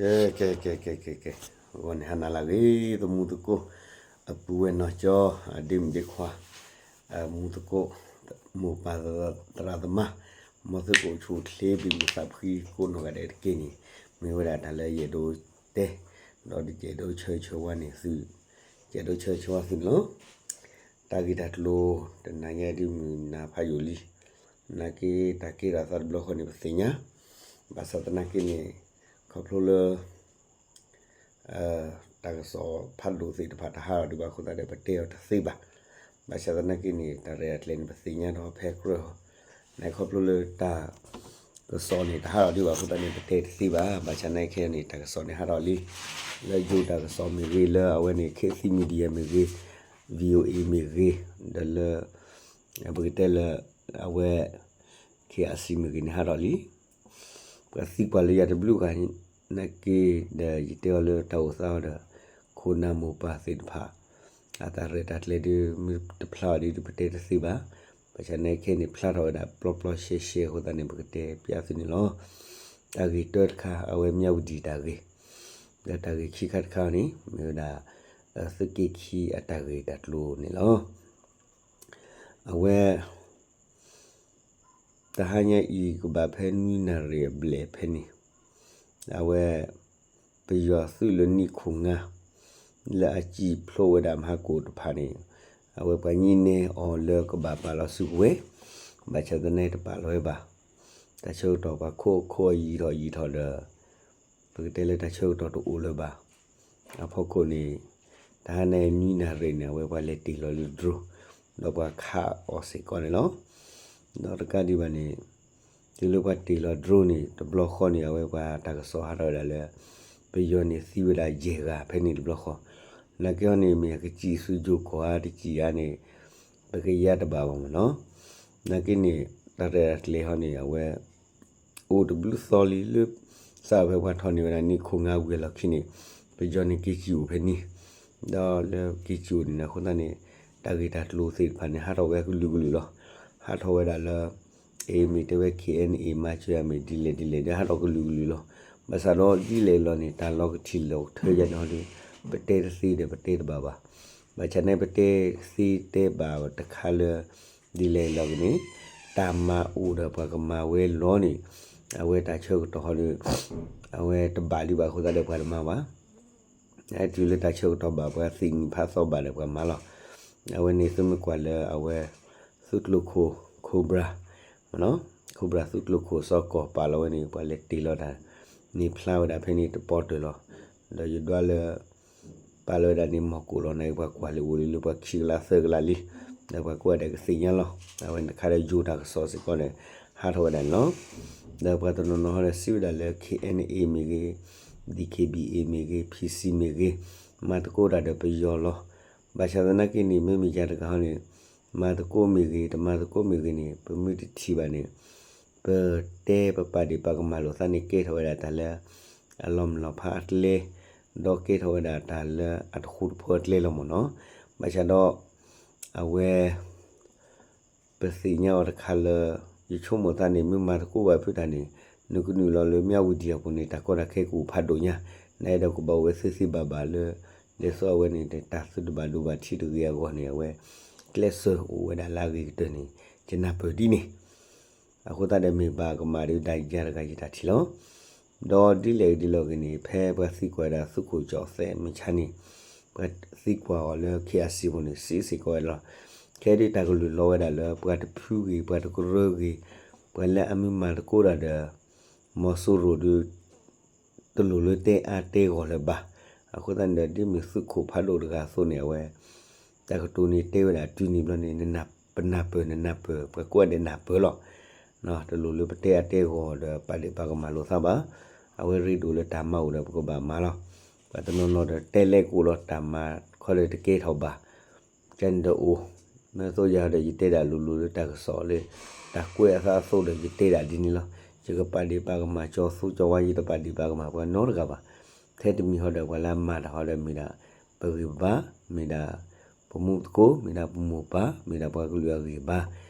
ကဲ ကဲ ကဲ ကဲ ကဲ ကဲ ဂီၤန့ၣ်ဟါနၤလၢအဂ့ၤ သမူသကိး အပုၢ်ဝဲၢ်နီၢ်ကၠီ အဒ့မုၣ်ဒ့ခွါ အမူသကိး မိၢ်ပၢ်သရၣ်သမါ မ်သုကအိၣ်ဆူၣ်အိၣ်ချ့ ဘံဘူသးဖှံကိးနီၢ်ဂၤဒဲးတက့ၢ်န့ၣ် မ့ၢ်ဝဲဒၣ်တၢ်လၢယအဲၣ်ဒိးတဲ ဒီးယအဲၣ်ဒိးဆၢဂ့ၤဆၢဝါန့ၣ်သု ယအဲၣ်ဒိးဆၢဂ့ၤဆၢဝါသုန့ၣ်လီၤ. တၢ်ဂ့ၢ်တၢ်ကျိၤ တနၤညါဒ်မုၢ်နၤဖးယိာ်လံ နာ်က့ တၢ်ကဲထီၣ်သးတဘျီဃီန့ၣ် ပသ့ၣ်ညါ ဘၣ်ဆၣ်သနာ်က့န့ၣ် ခီဖျိလၢ တၢ်ကစီၣ်ဖးဒိၣ်သ့ၣ်တဖၣ်တဟးထီၣ်ဒံးဘၣ်အဃိသတးဒီး ပတဲအီၤတသ့ဘၣ်. ဘၣ်ဆၣ်သနာ်က့န့ၣ် တၢ်ရဲၣ်တၢ်ကျဲၤန့ၣ် ပသ့ၣ်ညါဒီးဟဲကြၢးအီၤ နာ်က့ခီဖျိလၢတၢ်ကစီၣ်န့ၣ် တဟးထီၣ်ဒံးဘၣ်အဃိသတးန့ၣ် ပတဲတသ့ဘၣ်. ဘၣ်ဆၣ်သနာ်က့ခဲအံၤန့ၣ် တၢ်ကစီၣ်န့ၣ်ဟးထီၣ်လံ လၢယိၤတၢ်ကစီၣ်မ့ၢ်ဂ့ၤ လၢအဝဲန့ၣ် ခေတ်သစ် Media မ့ၢ်ဂ့ၤ VOA မ့ၢ်ဂ့ၤ ဒီးလၢ ပကတဲလၢ အဝဲ KIC မ့ၢ်ဂ့ၤန့ၣ်ဟးထီၣ်လံ ပှၤသံကွၢ်လၢယၤတဘျုးဂၤနာ်က့ ဒီးယတဲအီၤလၢတၢ်အိၣ်သးအီၤဒီး ခိၣ်နၢ်မိၢ်ပၢ်သ့ၣ်တဖၣ် အတၢ်ရဲၣ်တၢ်ကျဲၤဒုး မ့ၢ်တဖျါအီၤဒ်ပတဲတသ့ဘၣ်. ဘၣ်ဆၣ်သနာ်က့ခဲအံၤန့ၣ် ဖျါထီၣ်ဝဲဒၣ်ပျီပျီရှဲရှဲအဃိသတးန့ၣ် ပကတဲပျးသုန့ၣ်လီၤ. တၢ်ဂ့ၢ်တၢတခါ အဝဲမၠၣ်ဝတံၣ်တၢ်ဂ့ၢ် ဒီးတၢ်ဂ့ၢ်ခံခါတခါန့ၣ် မ့ၢ်ဝဲဒၣ် သုးက့ခံအတၢ်ဂ့ၢ်တၢ်ကျိၤန့ၣ်လီၤ. အဝဲ တဟါညါအံၤကဘၣ်ဖဲနွံနၣ်ရံၣ်အဘျဲၣ်ဖဲန့ၣ် အဝဲ ပယီၤသုးလၢနံၣ်ခိၣ်ငါ လၢအစံၣ်ဖျိးဝဲဒၣ်မဟါကိၣ်တဖၣ်န့ၣ် အဝဲပှၤညံးနဲအီၤလၢကဘၣ်ပာ်လီၤစုကဝဲၤ ဘၣ်ဆၣ်သနာ်က့တပာ်လီၤဝဲဘၣ်. တၢ်ဆၢကတီၢ်ပှၤခိးခိးအီၤယံာ်ထီၣ်ယံာ်ထီၣ်ဒီး ပကတဲလၢတၢ်ဆၢကတီၢ်တအိၣ်လၢၤဘၣ်. အဖီခိၣ်န့ၣ် တဟါညါအံၤနွံနၣ်ရံၣ်န့ၣ် အဝဲပှၤလဲၤတ့ၢ်လီၤလၢ drone ဒီးပှၤခးအီၤစ့ၢ်ကီးန့ၣ်လီၤ. ဒီးတကးဒံးဘၣ်န့ၣ် တုၤလၢပှၤတ့ၢ်လီၤ drone န့ၣ် တဘျီဃီန့ၣ် အဝဲပှၤတၢ်ကစီၣ်ဟးထီၣ်ဝဲဒၣ်လၢ ပယီၤန့ၣ်သံဝဲဒၣ်ယဲၢ်ဂၤဖဲန့ၣ်တဘျီဃီ နာ်က့ဟီန့ၣ် မ့ၢ်အကစံၣ်ဆူယိၤကီၢ်ဧါတစံၣ်ဧါန့ၣ် ပကယါတဘၣ်ဘၣ်မ့ၢ်နီၤ. နာ်က့န့ၣ် တၢ်ရဲၣ်တၢ်ကျဲၤဟီန့ၣ် အဝဲ အိၣ်တဘျုးသီလံလၢ စးဖဲပှၤထီၣ်န့ၢ်ဝဲဒၣ်နံၣ်ခိၣ်ငါဝံၤအလီၢ်ခံန့ၣ် ပယီၤန့ၣ်က့ၤစံၣ်အိၣ်ဖဲန့ၣ် ဒီးလၢက့ၤစံၣ်အိၣ်န့ၣ် အဃိသတးန့ၣ် တၢ်ဂ့ၢ်တၢ်ကျိၤသ့ၣ်တဖၣ်န့ၣ် ဟးထီၣ်ဝဲကလုာ်ကလုာ်လီၤ. ဟးထီၣ်ဝဲဒၣ်လၢ အမ့ၢ်တဲဝဲ KNA မၤစၢၤမ့ၢ်ဒ်လဲၣ်ဒ်လဲၣ်ဒီး ဟးထီၣ်ကလုာ်ကလုာ်လီၤ. ဘၣ်ဆၣ်ဒီးဒ်လဲၣ်လီၤန့ၣ် တၢ်လီၤကထံၣ်လီၤကထၢယၤန့ၣ်ဟီဒီး ပတဲတသ့ဒီးပတဲတဘၣ်ဘၣ်. ဘၣ်ဆၣ်န့ၣ် ပတဲသ့တဲဘၣ်တခါလၢ ဒ်လဲၣ်လီၤက့ၤန့ၣ် တၢ်မၤအိၣ်ဒီးပှၤကမၤဝဲလီၤန့ၣ် အဝဲတၢ်ဆၢကတီၢ်ဟီဒီး အဝဲတဘၣ်ဒံးဘၣ်အဃိသတးဒီးပှၤတမၤဘၣ်. တုၤလၢတၢ်ဆၢကတီၢ်ဘၣ်ပှၤသ့ၣ်နံၣ်ဖးသီဘၣ်ဒီးပှၤမၤလီၤ. အဝဲန့ၣ်သုမ့ၢ်ကွၢ်လၢအဝဲ သုးကျိၤခိၣ် Cobra မ့ၢ်နီၤ Cobra သုးကျိၤခိၣ်စီၤကီၢ်ပာ်လီၤဝဲန့ၣ် ပှၤလဲၤတ့ၢ်လီၤတၢ် န့ၣ်ဖျါဝဲဒၣ်ဖဲန့ၣ်တပီတၢၢ်လီၤ. ဒီးယဒွးလၢ ပာ်လီၤဝဲဒၣ်န့ၣ်မီၢ်ကိၣ်လီၤ နာ်က့ပှၤကွၢ်လၢအိၣ်လံလၢပှၤခံကလးသၢကလးလံ. ဒီးပှၤကိးဂၤဒဲးကသ့ၣ်ညါလီၤ. အဝဲန့ၣ်တခါဒီးယိၤတၢ်ကစီၣ်စ့ၢ်ကီးန့ၣ် ဟးထီၣ်ဝဲဒၣ်န့ၣ်လီၤ. ဒီးပှၤတနီၤနီၤဟီဒီးစံးဝဲဒၣ်လၢ KNA မ့ၢ်ဂ့ၤ, DKBA မ့ၢ်ဂ့ၤ, PC မ့ၢ်ဂ့ၤ, မၤသကိးတၢ်ဒီးပယီၤလီၤ. ဘၣ်ဆၣ်သနာ်က့န့ၣ် မ့မ့ၢ်ယၤတဂၤဟီန့ၣ် မၤသကိးမ့ၢ်ဂ့ၤ, တမၤသကိးမ့ၢ်ဂ့ၤန့ၣ် ပမ့ၢ်တထံၣ်ဘၣ်န့ၣ် ပတဲပပာ်ဒ့ၣ်ပာ်ကမၣ်လိာ်သးန့ၣ် ကဲထီၣ်ဝဲဒၣ်တၢ်လၢ အလီၤမုၢ်လီၤဖးအကျဲ, ဒီးကဲထီၣ်ဝဲဒၣ်တၢ်လၢအတဃူတဖိးအကျဲလီၤမ့ၢ်နီၤ. ဘၣ်ဆၣ်ဒီး အဝဲ ပသ့ၣ်ညါအီၤတခါလၢ ယဆိကမိၣ်သးန့ၣ် မ့ၢ်မၤသကိးဘၣ်ဖုတၢ်န့ၣ် နကနုာ်လီၤလၢမၠၣ်ဝတံၣ်အပူၤန့ၣ် တၢ်ကီတၢ်ခဲကအိၣ်ဖးဒိၣ်ညါ, နအဲၣ်ဒိးကဘၣ်အိၣ်ဝဲသ့သ့ဘၣ်ဘၣ်လၢ ဒ်သိးအဝဲန့ၣ် တၢ်သုတဘၣ်ဒိဘၣ်ထံးတဂ့ၤအဂီၢ်န့ၣ် အဝဲ ကျဲးစၢးအိၣ်ဝဲဒၣ်လၢအဂ့ၤကတၢၢ်န့ၣ် ယနၢ်ပၢၢ်ဒ်န့ၣ် အဃိသတးဒီးမ့ၢ်ဘၣ်ကမၣ်ဒီးဒၣ်ယၤတဂၤယတၢ်ထံၣ်လီၤ. ဒီးဒ်လဲၣ်ဒ်လဲၣ်ဂ့ၤန့ၣ် ဖဲပှၤသံကွၢ်ဝဲဒၣ်သုးခိၣ်ကၠီၣ်သဲးမုၢ်ဆါန့ၣ် ပှၤသံကွၢ်အီၤလၢ KIC ပူၤန့ၣ် စံးစ့ၢ်ကီးဝဲလီၤ. ခဲဒ်တၢ်ကလုၢ်လီၤဝဲဒၣ်လၢ ပှၤတဖုဂ့ၤ ပှၤတကရၢဂ့ၤ ပှၤလၢအမ့ၢ်မၤသကိးတၢ်ဒီး မီၤစိရိၤဒီး တလိၣ်လၢတဲအါတဲဂီၢ်လၢၤဘၣ်. အဃိသတးန့ၣ်ဒီး ဒ်မ့ၢ်သုးခိၣ်ဖးဒိၣ်တဂၤအသိးန့ၣ် အဝဲ တၢ်ကတိၤန့ၣ်တဲဝဲဒၣ်တုၤန့ၣ်ဘျီန့ၣ် ပနၢ်ပၢၢ် နနၢ်ပၢၢ် ပှၤကိးဂၤဒဲးနၢ်ပၢၢ်လီၤ. တလိၣ်လၢပတဲအါတဲဂီၢ်ဒီးပာ်ဒ့ၣ်ပာ်ကမၣ်လိာ်သးဘၣ်. အဝဲရ့ဒိၣ်လၢတၢ်မၤအိၣ်ဒီးပကဘၣ်မၤလီၤ. ပှၤတနီၤနီၤဒီးတဲလဲၣ်ကအိၣ်လီၤ တၢ်မၤခီဒီးတကဲထီၣ်ဘၣ် ကန့ၣ်ဒီးအိၣ် မ့ၢ်သိးယၤဒီးယတဲဒၣ်လိၤလိၤလၢတၢ်ကစီၣ်လၢ တၢ်ကွဲးအသးအသိးဒီးယတဲဒၣ်ဒ်န့ၣ်လီၤ. ယကပာ်ဒ့ၣ်ပာ်ကမၣ်ကၠီၤသူကၠီၤဝါ ယတပာ်ဒ့ၣ်ပာ်ကမၣ်ပှၤနီတဂၤဘၣ်. ထဲတမံၤဟီဒီးပှၤလၢအမၤတၢ်ဟီဒီးမ့ၢ်ဒၣ် ပဂံၢ်ပဘါ မ့ၢ်ဒၣ် ပမူသကိး မ့ၢ်ဒၣ်ပမိၢ်ပၢ် မ့ၢ်ဒၣ်ပှၤကလုာ်အဂံၢ်ဘါ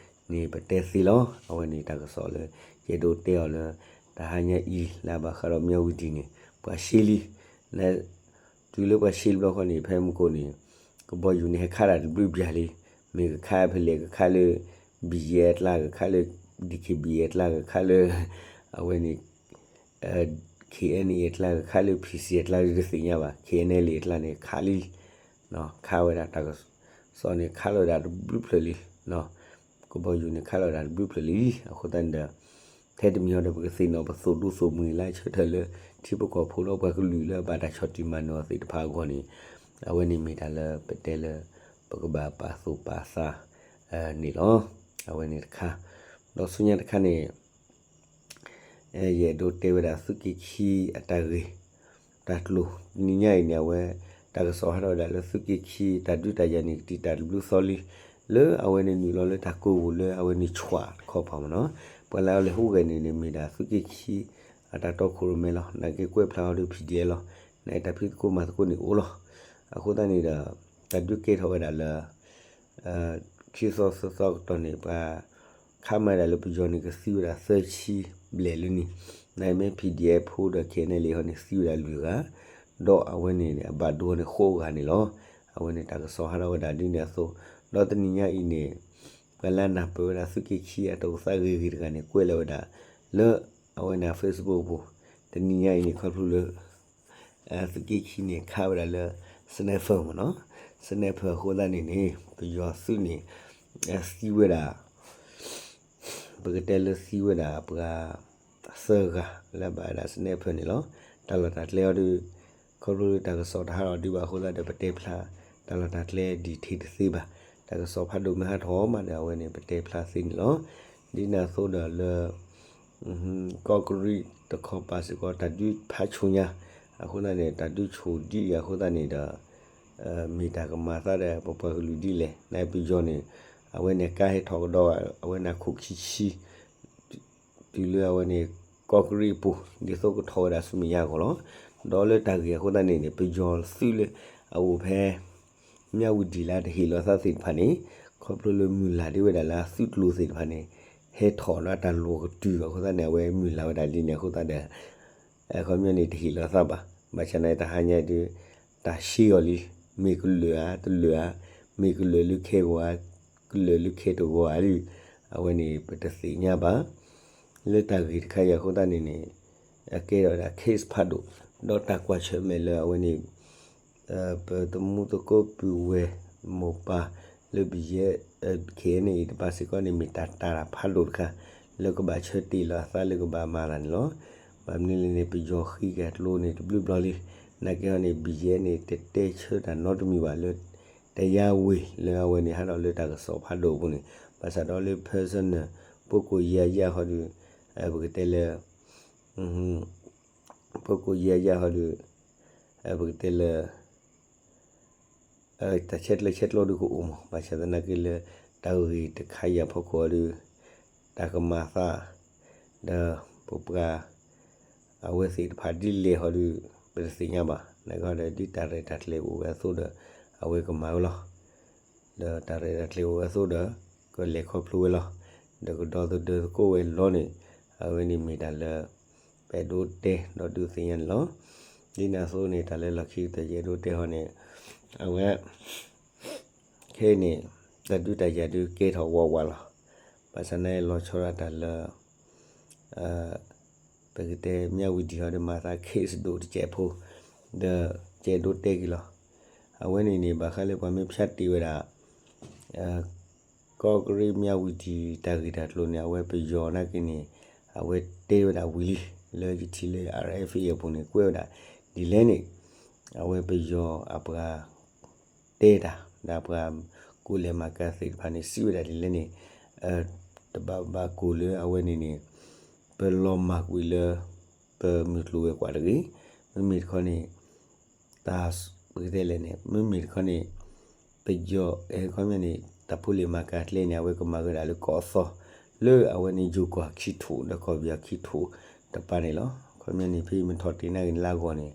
န့ၣ် ပတဲသ့လီၤ. အဝဲန့ၣ်တၢ်ကစီၣ်လၢ ယအဲၣ်ဒိးတဲအီၤလၢ တ တဟါညါအံၤ လၢအဘၣ်ဃးဒီးမၠၣ်ဝတံၤန့ၣ် ပှၤရှဲလံ, န တုၤလၢပှၤရှဲလံဘျီဃီန့ၣ် ဖဲမုၢ်ကိၣ်န့ၣ် ကဘီယူၤန့ၣ် ဟဲခးဒၣ်တဘျုးဘျီလံ, မ့ၢ်ကခးဖဲလဲၣ် ကခးလၢ ဘံၣ်ယဲၣ်အကျါ ကခးလၢ ဒံၣ်ခ့ၣ်ဘံၣ်ယဲၣ်အကျါ ကခးလၢ အဝဲန့ၣ် ခ့ၣ်အဲၣ်န့ၣ်အကျါ ကခးလၢ ဖံၣ်စံၣ်အကျါ တသ့ၣ်ညါဘၣ်, ခ့ၣ်အဲၣ်န့ၣ်လံအကျါန့ၣ် ခးလံ, ခးဝဲဒၣ်တၢ်ကစီၣ်န့ၣ် ခးလီၤဝဲဒၣ်တဘျုးဖျၢၣ်လံ, ကဘီယူၤန့ၣ် ခးလီၤဝဲဒၣ်တဘျုးဖျၢၣ်လံ, အဃိသတးန့ၣ်ဒီး ထဲတမံၤဟီဒီး ပကသ့ၣ်နီၣ်ပသိၣ်ဒူသိၣ်မှံၤလၢဆၢထၢၣ်လၢ ထံဖိကီၢ်ဖိဒီးပှၤကလုာ်လၢအဘၣ်တၢ်ဆီၣ်တံၢ်မၤနၢၤအီၤသ့ၣ်တဖၣ်အဂီၢ်န့ၣ်, အဝဲန့ၣ်မ့ၢ်တၢ်လၢပတဲလၢ ပကဘၣ်ပာ်သူၣ်ပာ်သး န့ၣ်လီၤ. အဝဲန့ၣ်တခါ, ဒီးဆူညါတခါန့ၣ် ယအဲၣ်ဒိးတဲဝဲဒၣ်သုးက့ခံအတၢ်ဂ့ၢ် တၢ်ကျိၤ တနံၤညါအံၤန့ၣ် အဝဲ တၢ်ကစီၣ်ဟးထီၣ်ဝဲဒၣ်လၢသုးက့ခံ တၢ်ဒုးတၢ်ယၤန့ၣ် ကတံာ်တာ်တဘျုးသီလံ, လၢအဝဲန့ၣ်နုာ်လီၤလၢတၢ်ကိၢ်ပူၤလၢအဝဲန့ၣ် ဆွးတခီပၤမ့ၢ်နီၤ, ပှၤလၢအလဲၤဟူးဂဲၤန့ၣ်န့ၣ် မ့ၢ်ဒၣ်သုးက့ခံ အတၢ်တီခိၣ်ရိၣ်မဲလီၤ, နာ်က့ကွဲးဖျါအီၤဒီး PDF လီၤ, နာ်က့တၢ်ဖံးသကိးမၤသကိးန့ၣ်အိၣ်လီၤ, အဃိသတးန့ၣ်ဒီး တၢ်ဒုးကဲထီၣ်ဝဲဒၣ်လၢ ခံသီသၢသီကတီၢ်န့ၣ် ပှၤ ခးမၤဒၣ်လၢပယီၤန့ၣ် ကသံဝဲဒၣ်သၢဆံဘျဲၣ်လၢန့ၣ်, နာ်က့မ့ၢ် PDF ဖိဒီး KNLA ဟီန့ၣ် သံဝဲဒၣ်လွံၢ်ဂၤ, ဒီးအဝဲန့ၣ် အဘၣ်ဒိန့ၣ် ဃိးဂၤန့ၣ်လီၤ. အဝဲန့ၣ်တၢ်ကစီၣ်ဟးထီၣ်ဝဲဒၣ်ဒ်န့ၣ်အသိး, ဒီးတနံၤညါအံၤန့ၣ် ပှၤလၢအနၢ်ပၢၢ်ဝဲဒၣ်သုးက့ခံအတၢ်အိၣ်သးဂ့ၤဂ့ၤတဂၤန့ၣ် ကွဲးလီၤဝဲဒၣ် လၢ အဝဲန့ၣ် Facebook ပူၤ, တနံၤညါအံၤန့ၣ် ခီဖျိလၢ သုးက့ခံန့ၣ် ခးဝဲဒၣ်လၢ sniper မ့ၢ်နီၤ, sniper အဃိသတးန့ၣ်န့ၣ် ပယီၤသုးန့ၣ် သံဝဲဒၣ် ပကတဲလၢသံဝဲဒၣ်ပှၤ သၢဂၤလၢဘၣ်ဝဲဒၣ် sniper န့ၣ်လီၤ. တၢ်လီၢ်တၢ်ကျဲအီၤဒီး ခီဖျိလၢတၢ်ကစီၣ်တဟးထီၣ်ဒံးဘၣ်အဃိသတးဒီး ပတဲဖျါ တၢ်လီၢ်တၢ်ကျဲ detail တသ့ဘၣ်. တၢ်ကစီၣ်ဖးဒိၣ်မ့ၢ်ဟးထီၣ်မးဒီး အဝဲန့ၣ် ပတဲဖျါသ့န့ၣ်လီၤ. ဒ်န့ၣ်အသိးဒီးလၢ ကီၢ်ကရံၣ်တခီပၤစ့ၢ်ကီး တၢ်ဒုးဖးဆူၣ်ညါ, အဃိသတးန့ၣ် တၢ်ဒုးဆူၣ်ဒံးအဃိသတးန့ၣ်ဒီး မ့ၢ်တၢ်ကမၤသးဒီး ပပှၤကလုာ်ဒ်လဲၣ်. နပယီၤန့ၣ် အဝဲန့ၣ်ကါဟဲထီၣ်ကဒီး အဝဲန့ၣ်ခိၣ်ခံဆံ တုၤလၢအဝဲန့ၣ် ကီၢ်ကရံၣ်အပူၤ ဒ်သိးကထီၣ်ဝဲဒၣ်ဆူမဲာ်ညါအဂီၢ်လီၤ. ဒီးလၢတၢ်ဂ့ၢ်အဃိသတးန့ၣ်န့ၣ် ပယီၤသုးလၢအအိၣ်ဖဲ မၠၣ်ဝတံၤလၢတဟ့ၣ်လီၤသးသ့ၣ်တဖၣ်န့ၣ် ခီဖျိလၢမုၢ်လၢ်ဒံးဝဲဒၣ်လၢအသုးကျိၤသ့ၣ်တဖၣ်န့ၣ် ဟဲထီၣ်ဒီးတၢ်လီၢ်ကတုၤအဃိသတးန့ၣ် အဝဲမုၢ်လၢ်ဝဲဒၣ်ဒ်န့ၣ်အဃိသတးဒီး အခီပညီန့ၣ် တဟ့ၣ်လီၤသးဘၣ်. ဘၣ်ဆၣ်န့ၣ် တဟါညါဒုး တၢ်ရှဲအီၤလံ, မ့ၢ်ကလၢာ်ဧါ တလၢာ်ဧါ, မ့ၢ်ကလၢာ်လၢခဲဂီၤဧါ, ကလၢာ်လၢခဲတဂီၤဧါဒုး အဝဲန့ၣ် ပတသ့ၣ်ညါဘၣ်. လၢတၢ်ဂ့ၢ်တခါအံၤအဃိသတးန့ၣ်န့ၣ် အကဲထီၣ်ဝဲဒၣ် case ဖးဒိၣ်, ဒီးတၢ်ကွၢ်ဆၢၣ်မဲာ်လၢအဝဲန့ၣ် ပသမူသကိးပုၢ်ဝဲၢ်မိၢ်ပၢ်လၢ ဘံၣ်ယဲၣ် ခဲအံၤန့ၣ် တပၤစ့ၢ်ကီးန့ၣ် မ့ၢ်တၢ်တာ်တၢ်ဖးဒိၣ်တခါ လၢကဘၣ်ဆၢတ့ၢ်လီၤအသးလၢကဘၣ်မၤတၢ်န့ၣ်လီၤ. ဘၣ်မနုၤလဲၣ်န့ၣ် ပယီၤဃံက့ၤကျိန့ၣ် တဘျုးဘျီလံ. နာ်က့ဟီန့ၣ် ဘံၣ်ယဲၣ်န့ၣ် တတဲဆၢတၢ်နီတမံၤဘၣ်လၢ တယါဝ့ၤလၢအဝဲန့ၣ် ဟးထီၣ်လၢတၢ်ကစီၣ်ဖးဒိၣ်အပူၤန့ၣ် ဘၣ်ဆၣ်ဒီးလၢ personal ပုၢ်ကိၣ်ယဲၢ်ယဲၢ်ဟီဒီး ပကတဲလၢ ပုၢ်ကိၣ်ယဲၢ်ယဲၢ်ဟီဒီး ပကတဲလၢ တၢ်ဆဲးကျိးဆဲးကျိးဒုးကအိၣ်မး ဘၣ်ဆၣ်သနာ်က့လၢ တၢ်ဂ့ၢ်တခါအံၤအဖီခိၣ်ဒီး တၢ်ကမၤသး ဒီးပပှၤ အဝဲသ့ၣ်တဖၣ်ဒ်လဲၣ်ဟီဒီး ပတသ့ၣ်ညါဘၣ်. နာ်က့ဒီး ဒ်တၢ်ရဲၣ်တၢ်ကျဲၤအိၣ်ဝဲအသိးဒီး အဝဲကမၤဝဲလီၤ. ဒီးတၢ်ရဲၣ်တၢ်ကျဲၤအိၣ်ဝဲအသိးဒီး ကလဲၤခီဖျိဝဲလီၤ. ဒီးကဒီသဒၢသကိးဝဲလီၤန့ၣ် အဝဲန့ၣ်မ့ၢ်တၢ်လၢ ပအဲၣ်ဒိးတဲဒီးဒုးသ့ၣ်ညါန့ၣ်လီၤ. ဒ်န့ၣ်အသိးန့ၣ် တၢ်လၢလီၢ်ခံကတၢၢ်ယအဲၣ်ဒိးတဲဟီန့ၣ် အဝဲ ခဲအံၤန့ၣ် တၢ်ဒုးတၢ်ယၤဒုးကဲထီၣ်ဝးဝးလီၤ. ဘၣ်ဆၣ်န့ၣ်လီၤဆီဒၣ်တၢ်လၢ ပကတဲမၠၣ်ဝတံၤဟီဒီးမၤသး case ဒိၣ်တစဲးဖိ ဒီးယအဲၣ်ဒိးတဲက့ၤလီၤ. အဝဲန့ၣ်န့ၣ် ဘၣ်ဃးလၢပှၤမ့ၢ်ဖၠးတ့ၢ်ဝဲဒၣ် ကီၢ်ကရံၣ်မၠၣ်ဝတံၤတၢ်ဂ့ၢ်တၢ်ကျိၤန့ၣ် အဝဲပယီၤနာ်က့န့ၣ် အဝဲတဲဝဲဒၣ်ဝံၤလံ လၢယထံၣ်လၢ RFA အပူၤန့ၣ် ကွဲးဝဲဒၣ်ဒ်လဲၣ်န့ၣ် အဝဲပယီၤအပှၤ တဲတၢ် ဒီးပှၤကိးလဲၤမၤကၤသ့ၣ်တဖၣ်န့ၣ် စံးဝဲဒၣ်ဒ်လဲၣ်န့ၣ် တဘၣ်ဘၣ်ကိၢ်လၢအဝဲန့ၣ်န့ၣ် ပလီၤမၢ်ကွံာ်လၢ ပမုၢ်ကျိၤဝဲၤကွာ်တဂ့ၤ. မ့မ့ၢ်တခီန့ၣ် တၢ်ပကတဲလဲၣ်န့ၣ် မ့မ့ၢ်တခီန့ၣ် ပယီၤအဲၣ်ခီပညီန့ၣ် တၢ်ဖိလ့ၣ်မၤကၤကျဲန့ၣ် အဝဲကမၤဝဲဒၣ်လၢကီၢ်အသီ လၢအဝဲန့ၣ် ယိၤကီၢ်ခံထူၣ် ဒီးကီၢ်ပယီၤခံထူၣ်တပၤန့ၣ်လီၤ. ခီပညီန့ၣ် ဖဲမ့ၢ်ထီၣ်တ့ၢ်နာ်က့ၤန့ၣ်လၢအဂီၢ်န့ၣ်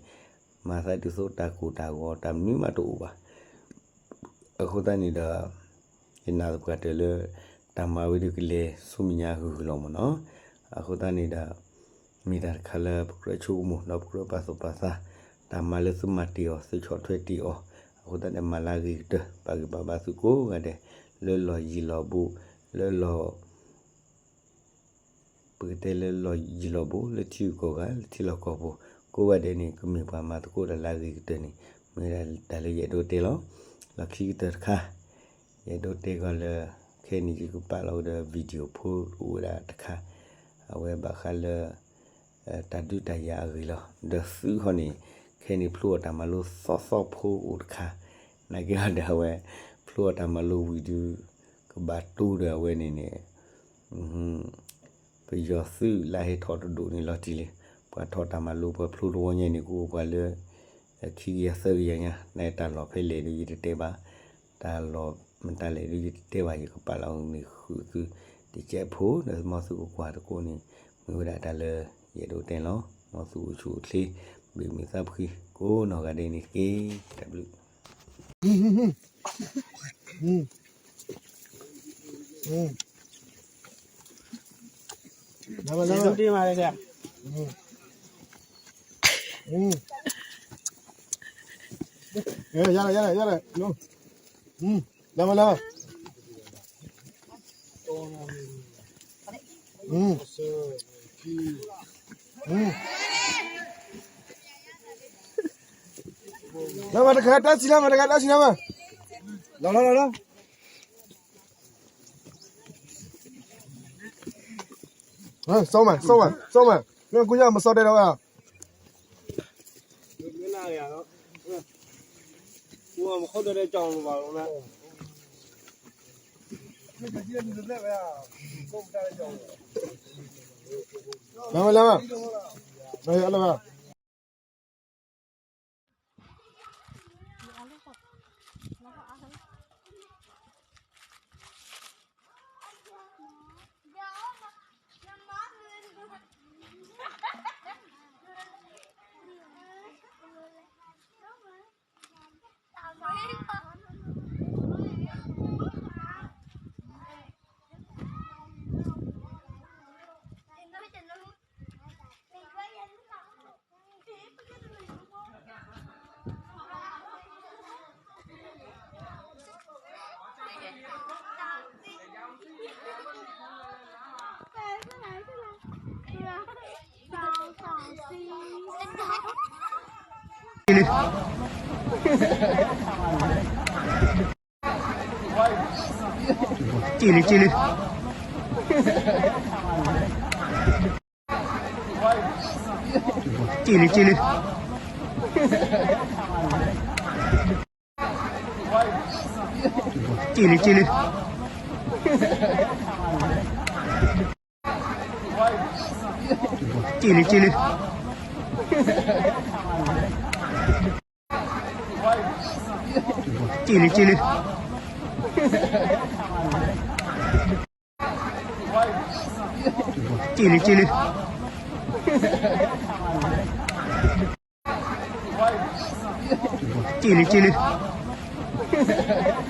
မၤသးဒ်သိးတၢ်ကိၢ်တၢ်ဂီၤတၢ်မနုၤမးတအိၣ်ဘၣ်. အဃိသတးန့ၣ်ဒီး ယနာ်သပှၢ်တၢၢ်လၢ တၢ်မၤဝဲဒုးကလဲၤဆူမဲာ်ညါဟုၣ်ဟုၣ်လီၤမ့ၢ်နီၤ. အဃိသတးန့ၣ်ဒီး မ့ၢ်တၢ်တခါလၢပကြၢးဆိကမိၣ် ဒီးပကြၢးပာ်သူၣ်ပာ်သး, တၢ်မၤလၢသုမၤတ့ၢ်အီၤ သုဆီၣ်ထွဲတ့ၢ်အီၤ, အဃိသတးန့ၣ် မၤလၢအဂ့ၤကတၢၢ် ပာ်ဂံၢ်ပာ်ဘါသုကိးဂၤဒဲး, လၢလီၢ်ယံၤလီၢ်ဘူး, လၢလီၢ် ပကတဲလၢလီၢ်ယံၤလီၢ်ဘူး လၢထံဂုၤကီၢ်ဂၤ လၢထံလီၢ်ကီၢ်ပူၤ ကိးဂၤဒဲးန့ၣ် ကမ့ၢ်ပှၤမၤသကိးတၢ်လၢအဂ့ၤကတၢၢ်န့ၣ် မ့ၢ်ဝဲဒၣ်တၢ်လၢယအဲၣ်ဒိးတဲလီၤ. လီၢ်ခံကတၢၢ်တခါ ယအဲၣ်ဒိးတဲကီးလၢ ခဲအံၤန့ၣ် ယကပာ်လီၤကဒီး video ဖိတအိၣ်ဝဲဒၣ်တခါ, အဝဲဘၣ်ဃးလၢ တၢ်ဒုးတၢ်ယၤအဂ့ၢ်လီၤ. ဒီးသုးခီန့ၣ် ခဲအံၤန့ၣ် ဖျိအီၣ်တၢ်မၤလိသီသီဖိအိၣ်တခါ, နာ်က့ဒီးအဝဲ ဖျိအီၣ်တၢ်မၤလိဝံၤဒုး ကဘၣ်တိဒီးအဝဲန့ၣ်န့ၣ် ပယီၤသုးလၢဟဲထီၣ်တဒိၣ်န့ၣ်လီၤတံၢ်လံ. ပှၤထီၣ်တၢ်မၤလိပှၤဖျိတဝီညါန့ၣ် ကအိၣ်ပှၤလၢ ခံကယၤသၢကယၤညါ, နတၢ်လီၢ်ဖဲလဲၣ်ဒုးယတတဲဘၣ်, တၢ်လီၢ်မတၤလဲၣ်ဒုးယတတဲဘၣ်, ယကပာ်လီၤမ့ၢ်ဃုာ်သုတကဲးဖိဒီး မ်သုကကွၢ်သကိးန့ၣ် မ့ၢ်ဝဲဒၣ်တၢ်လၢယအဲၣ်ဒိးတဲလီၤ. မ်သုအိၣ်ဆူၣ်အိၣ်ချ့ ဘၣ်မုာ်သးဖှံကိးနီၢ်ဂၤဒဲးန့ၣ်တက့ၢ်. တၢ်ဘျုး လၢမတခါတၢ်စံးလၢမတခါတၢ်စံးလၢမ လီၤလီၤလီၤလီၤ စီမး စီမး စီမး လၢကူညါမစီတဲဒီးဝဲ လၢမ လၢမ လၢမ က့ၢ်လံ က့ၢ်လံ က့ၢ်လံ က့ၢ်လံ က့ၢ်လံ က့ၢ်လံ က့ၢ်လံ က့ၢ်လံ က့ၢ်လံ က့ၢ်လံ က့ၢ်လံ က့ၢ်လံ က့ၢ်လံ က့ၢ်လံ က့ၢ်လံ